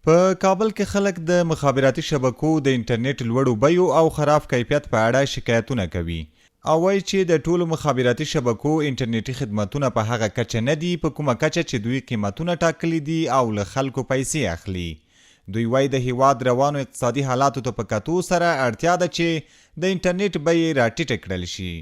په کابل کې خلک د مخابراتي شبکو د انټرنیټ لوړو بیو او خراب کیفیت په اړه شکایتونه کوي او وایي چې د ټولو مخابراتي شبکو انټرنیټي خدمتونه په هغه کچه نه دي په کومه کچه چې دوی قیمتونه ټاکلي دي او له خلکو پیسې اخلي. دوی وایي د هیواد روانو اقتصادي حالاتو ته په کتو سره اړتیا ده چې د انټرنیټ بیې راټیټې کړل شي.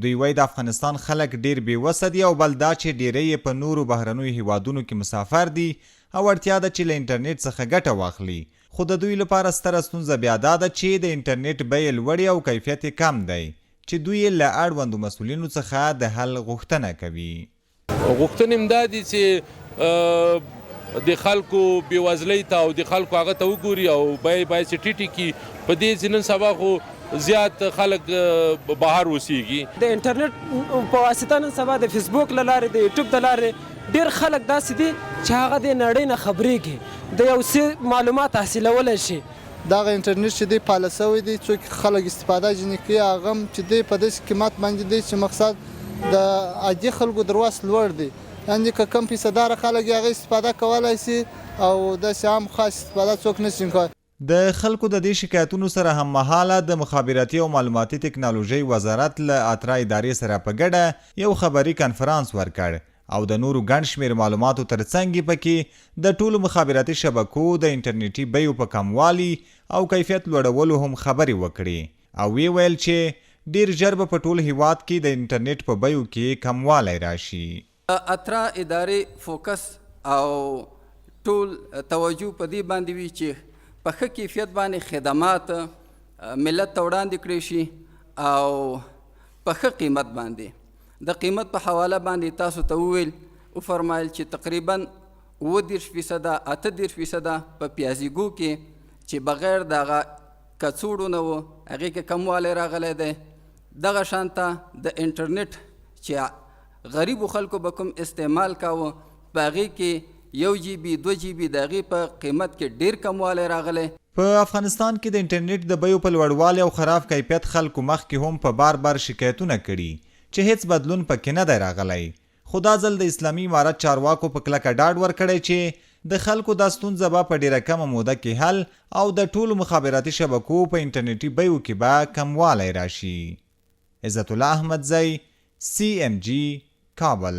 دوی وایي د افغانستان خلک ډېر بې وسه دي او بل دا چې ډېری یې په نورو بهرنیو هېوادونو کې مسافر دي او اړتیا ده چې له انټرنېټ څخه ګټه واخلي، خو د دوی لپاره ستره ستونزه بیا دا ده چې د انټرنېټ بیې لوړې او کیفیت یې کم دی چې دوی یې له اړوندو مسؤلینو څخه د حل غوښتنه کوي. غوښتنې هم دا دي چې د خلکو بېوزلۍ ته او د خلکو هغه ته وګوري او بیې باید چې ټیټې کړي، په دې چې نن سبا خو زیات خلک بهر اوسیږي. د انټرنیټ په واسطه نن سبا د فیسبوک له لارې، د یوټیوب د لارې ډېر خلک داسې دي چې هغه د نړۍ نه خبرېږي، د یو څه معلومات حاصلولی شي. دغه انټرنیټ چې دی فعال شوی دی څوک خلک استفاده ځینې کوي هغه هم چې دی په داسې قیمت باندې دی چې مقصد د عادي خلکو در وس لوړ دی یعنې که کم پیسه داره خلک یې هغه استفاده کولای شي او داسې عام خاص استفاده څوک نه شي کولای. د خلکو د دې شکایتونو سره هممهاله د مخابراتي او معلوماتي تکنالوژۍ وزارت له اترا ادارې سره په ګډه یو خبري کنفرانس ورکړ او د نورو ګڼ شمېر معلوماتو تر څنګ یې پکې د ټولو مخابراتي شبکو د انټرنېټي بیو په کموالي او کیفیت لوړولو هم خبرې وکړې او ویې ویل چې ډېر ژر به په ټول هېواد کې د انټرنېټ په بیو کې کموالی راشي. د اترا ادارې فوکس او ټول توجه په دې باندې وي چې په ښه کیفیت باندې خدمات ملت ته وړاندې کړی شي او په ښه قیمت باندې. د قیمت په حواله باندې تاسو ته وویل وفرمایل چې تقریبا 37 فیصده 38 فیصده په پیازیګو کې چې بغیر د هغه کڅوړو نه و هغې کې کموالی راغلی دی. دغه شانته د انټرنیټ چې غریبو خلکو به کوم استعمال کاوه په هغې کې یو جي بي دوه جي بي د هغې په قیمت کې ډیر کموالی راغلی. په افغانستان کې د انټرنیټ د بیو په لوړوالي او خراب کیفیت خلکو مخکې هم په بار بار شکایتونه کړي چې هېڅ بدلون په کې نه دی راغلی، خو دا ځل د اسلامي امارت چارواکو په کلکه ډاډ ورکړی چې د خلکو دا ستونزه به په ډېره کمه موده کې حل او د ټولو مخابراتي شبکو په انټرنیټي بیو کې به کموالی راشي. عزت الله احمدزی، سي ایم جي، کابل.